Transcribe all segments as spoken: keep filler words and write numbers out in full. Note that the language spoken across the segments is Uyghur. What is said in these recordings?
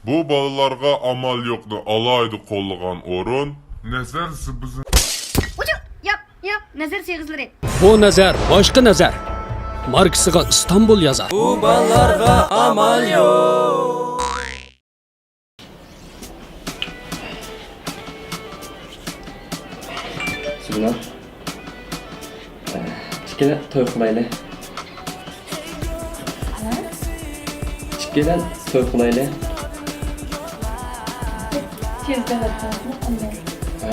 بۇ بالىلارغا ئامال يوقنى ئالاھىدە قوللىغان ئورۇن نەزەر زىبىزىن. ئۇچۇ! ياق، ياق، نەزەر سېغىزلىرى. بۇ نەزەر باشقا نەزەر. ماركىسىغا ئىستانبۇل يازار. بۇ بالىلارغا ئامال يوق. سىزلەر ئىككىلەن توي قىلايلى. ھە؟ ئىككىلەن توي قىلايلى. تېز دەۋەتسەڭىزمۇ قانداق؟ ھە؟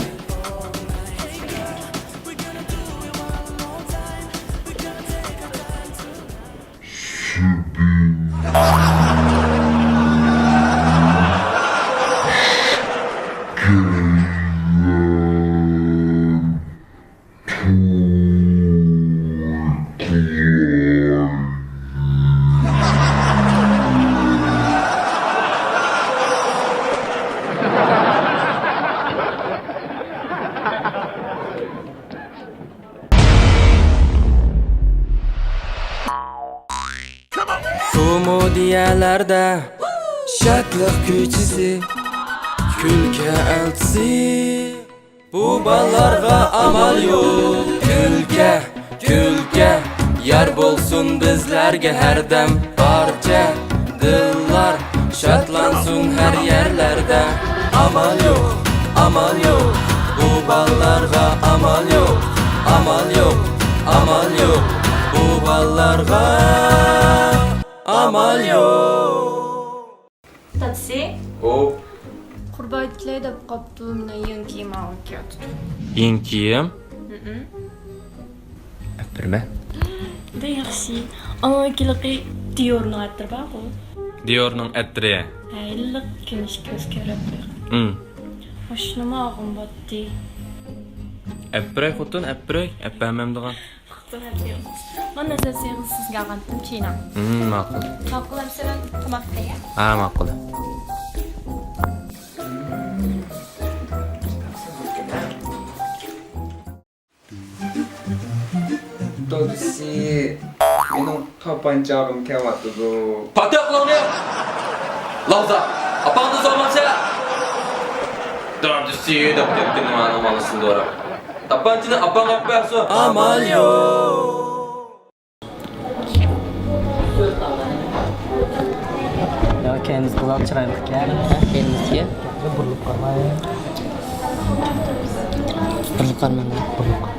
كومېدىيەلەردە شادلىق كۈيچىسى، كۈلكە ئەلچىسى. بۇ بالىلارغا ئامال يوق. كۈلكە، كۈلكە، يار بولسۇن بىزلەرگە ھەردەم. بارچە دىللار شادلانسۇن ھەر يەرلەردە. ئامال يوق، ئامال يوق، بۇ بالىلارغا ئامال يوق. ئامال يوق، ئامال يوق، بۇ بالىلارغا ئامال يوق. دادىسى. ئوۋ. قۇربان ئېيتلەي دەپ قاپتۇ، مېنىڭ يېڭى كىيىم ئالغىلى كېلىۋاتىدۇ. يېڭى كىيىم؟ ھىم. ئەپەرمە. بەك ياخشى. ئاڭا ھېلىقى دىيورنىڭ ئەتىرى بارغۇ. دىيورنىڭ ئەتىرى. ھە، ھېلىقى كۈمۈش كۆز كۆرۈپ قويغان. ھىم. ئاشۇنىمۇ ئالغۇم باتتى. ئەپەرەي خوتۇن، ئەپەرەي، ئەپەرمەمدىغان. مانا نەزەر سېغىز سىزگە ئالغانتىم چىناڭ. ھىم، ماقۇل. ماقۇل ئەمسە مەن تاماق تەييار. ھە، ماقۇل. دادىسى، مېنىڭ تاپانچاغىم كەۋاتىدۇ. پاتىق قىلىڭنى! لاۋزا، ئاپاڭدىن سورىمامسەن؟ دادىسى دەپ كەتكىنىڭ ئانىڭ مانىسىنى دورا. تاپانچىنى ئاپاڭ ئاپ بەرسۇن. ئامال يوق. يا، كەينىڭىزگە قىزىل چىرايلىق ئىكەن. كەينىڭىزگە. بۇرۇلۇپ قالماي. بۇرۇلۇپ قالماي. بۇرۇلۇپ قال.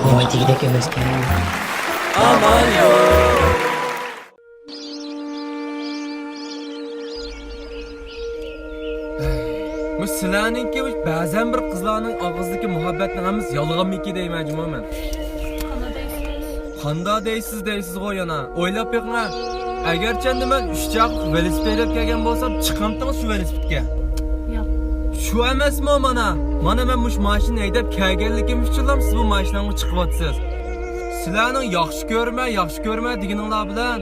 ۋاي، دېگۈدەك ئەمەسكەن. ئامال يوق. مۇشۇ سىلەرنىڭكى بەزەن بىر قىزلارنىڭ ئاغزىدىكى مۇھەببەتنىڭ ھەممىسى يالغانمىكى دەيمەن جۇمۇ مەن. قانداق دەيسىز؟ قانداق دەيسىز دەيسىزغۇ يەنە. ئويلاپ بېقىڭە. ئەگەرچەندە مەن ئۈچ چاقلىق ۋېلىسىپىت ھەيدەپ كەلگەن بولسام، چىقامتىڭىز شۇ ۋېلىسىپىتكە؟ ياق. شۇ ئەمەسمۇ مانا؟ مانا مەن مۇشۇ ماشىنىنى ھەيدەپ كەلگەنلىكىم ئۈچۈنلا سىز بۇ ماشىنامغا چىقىۋاتىسىز. سىلەرنىڭ ياخشى كۆرمە، ياخشى كۆرمە دېگىنىڭلار بىلەن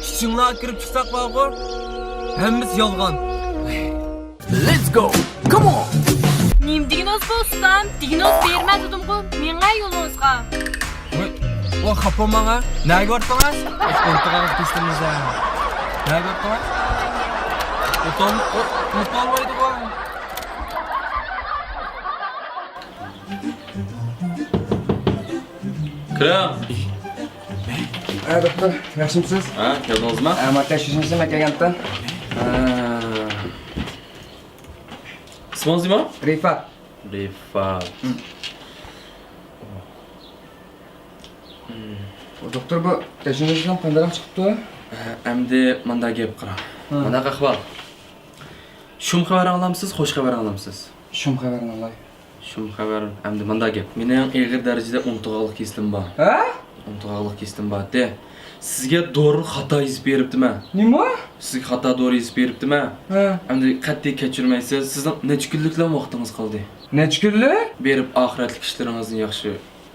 ئىچىڭلارغا كىرىپ چىقساق بارغۇ، ھەممىسى يالغان. Let's go! Come on! نېمە دېگىنىڭىز بۇ، ئۇستام؟ دېگىنىڭىز بېرىمەن دېدىمغۇ، مېڭە يولىڭىزغا. ۋاي، ۋاي، خاپا بولماڭ ھە. نەگە بارتىڭىز؟ ئۇنتۇغانغا كېسىلىمىز ھە. نەگە بارتىڭىز؟ ئۇنتۇل-، ئۇ-، ئۇنتۇلمايدىغۇ. كىرىڭ. ھە، دوختۇر، ياخشىمۇسىز؟ ھە، كەلدىڭىزمۇ؟ ھە، ما تەكشۈرۈشنى كەلگەنتىم. ھە. ئىسمىڭىز نېمە؟ رىفات. رىفات. دوختۇر، بۇ تەكشۈرۈشىڭىز قانداقراق چىقىپتۇ؟ ھە، ئەمدى مۇنداق گەپ قىلىڭ. ھە. مۇنداق ئەھۋال. شۇم خەۋەر ئاڭلامسىز، خوش خەۋەر ئاڭلامسىز؟ شۇم خەۋەرنى ئاڭلاي. شۇم خەۋەر، ئەمدى مۇنداق گەپ. مېنىڭ ئېغىر دەرىجىدە ئۇنتۇغانلىق كېسىلىم بار. ھە؟ ئۇنتۇغانلىق كېسىلىم بار دە. سىزگە دورىنى خاتا يېزىپ بېرىپتىمەن. نېمە؟ سىزگە خاتا دورا يېزىپ بېرىپتىمەن. ھە. ئەمدى قەتئىي كەچۈرمەيسىز. سىزنىڭ نەچچە كۈنلۈكلا ۋاقتىڭىز قالدى. نەچچە كۈنلۈك؟ بېرىپ ئاخىرەتلىك ئىشلىرىڭىزنى ياخشى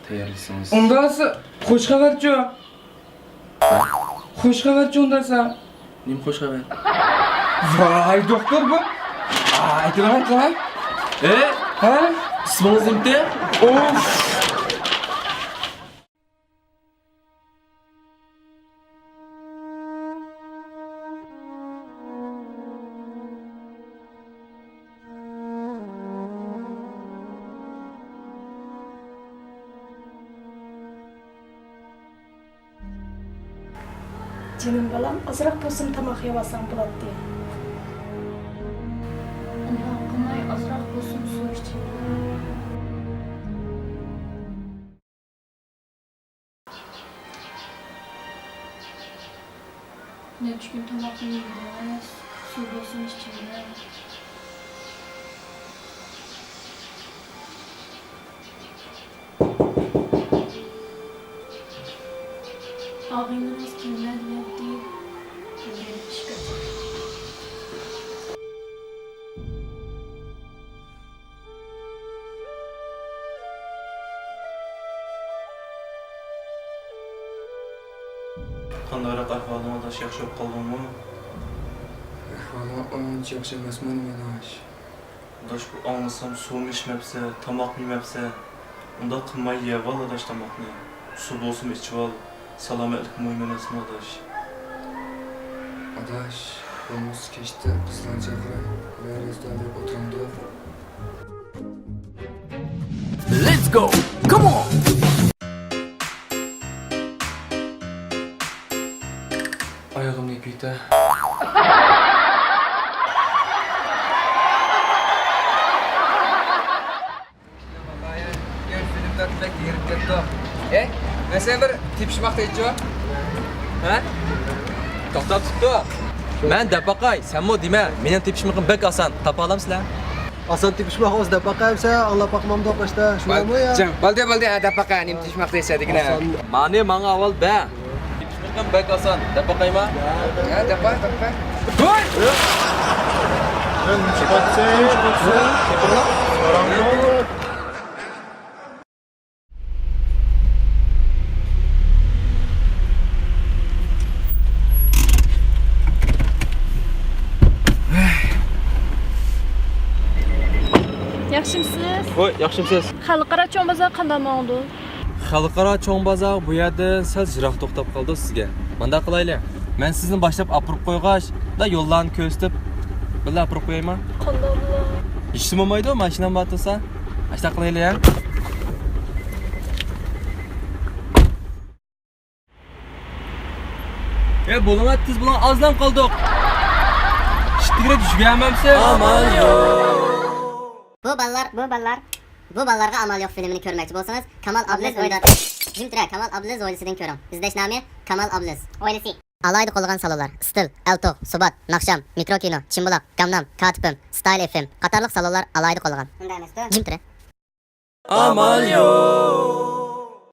تەييارلىسىڭىز. ئۇنداق خوش خەۋەرچۇ؟ خوش خەۋەرچۇ ئۇنداق؟ نېمە خوش خەۋەر؟ ۋاي، دوختۇر بۇ. ئا، ئېيتىڭ، ئېيتىڭ. ئە؟ ھە؟ ئىسمىڭىز نېمىتى؟ ئۇف. جېنىم بالام، ئازراق بولسىمۇ تاماق يەۋالساڭ بولاتتى. ئۇنداق قىلماي، ئازراق بولسىمۇ سۇ ئىچىڭ. نەچچە كۈن تاماقنى يېمىدىڭىز، سۇ بولسىمۇ ئىچىڭلار. ئاغىنىڭىز كەلمەي دېگەنتى، بىر ئىشكە. قانداقراق ئەھۋالىڭ ئاداش، ياخشى بولۇپ قالدىڭمۇ؟ ئەھۋالىم ئانچە ياخشى ئەمەسمۇ نېمە ئاداش؟ ئاداش، بۇ ئاڭلىسام سۇمۇ ئىچمەپسەن، تاماقمۇ يېمەپسەن. ئۇنداق قىلماي يەۋال ئاداش تاماقنى. سۇ بولسىمۇ ئىچىۋال. سالامەتلىك مۇھىم ئەمەسمۇ ئاداش؟ ئاداش، بولمىسا كەچتە قىزلارنى چاقىراي، بىرەر رەستوراندا ئولتۇرامدۇق؟ Let's go! Come on! ئايىغىمنى يېپىۋېتە. ئەي، مەن سەن بىر تېپىشماق دەيچۇ. ھە؟ توختاپ تۇتتۇق. مەن دەپ باقاي، سەنمۇ دېمە، مېنىڭ تېپىشمىقىم بەك ئاسان، تاپالامسىلەر؟ ئاسان تېپىشماق ئۆزى دەپ باقاي دېسە، ئاڭلاپ باقمامدۇق باشتا، شۇنداقمۇ يا؟ بولدى، بولدى، ھە، دەپ باقاي، نېمە تېپىشماق دەيسە دېگىنە. ئاسان. مانى ماڭا ئاۋۋال بەر. تېپىشمىقىم بەك ئاسان، دەپ باقايما؟ ھە، دەپ باق، دەپ باق. ھوي! ياخشىمسىز؟ ۋوي، ياخشىمسىز؟ خەلقئارا چوڭ بازار قانداق ماڭىدۇ؟ خەلقئارا چوڭ بازار بۇ يەردىن سەل يىراق توختاپ قالىدۇ سىزگە. مۇنداق قىلايلى، مەن سىزنى باشلاپ ئاپىرىپ قويغاچ، دا يوللارنى كۆرسىتىپ، بىللە ئاپىرىپ قويايما؟ قانداق بولا؟ ھېچنېمە بولمايدۇ، ماشىنام بار تۇرسا. ئاشۇنداق قىلايلى، ھە؟ ئە، بولۇڭ، تېز بولۇڭ، ئازلا قالدۇق. ئىشتىكرەك يۈگۈرمەمسىز؟ ئامال يوق. بۇ بالىلار، بۇ بالىلار، بۇ بالىلارغا ئامال يوق فىلىمىنى كۆرمەكچى بولسىڭىز، كامال ئابلىز ئويلار. جىم تۇرە، كامال ئابلىز ھويلىسىدىن كۆرۈڭ. ئىزدەش نامى كامال ئابلىز. ھويلىسى. ئالاھىدە قوللىغان سالونلار: ئىستىل، ئەلتوغ، سۇبات، ناخشام، مىكرو كىنو، چىمبۇلاق، گامنام، كاتىپىم، ستايل ئېف ئېم قاتارلىق سالونلار ئالاھىدە قوللىغان. ئۇنداق ئەمەستۇ؟ جىم تۇرە. ئامال يوق.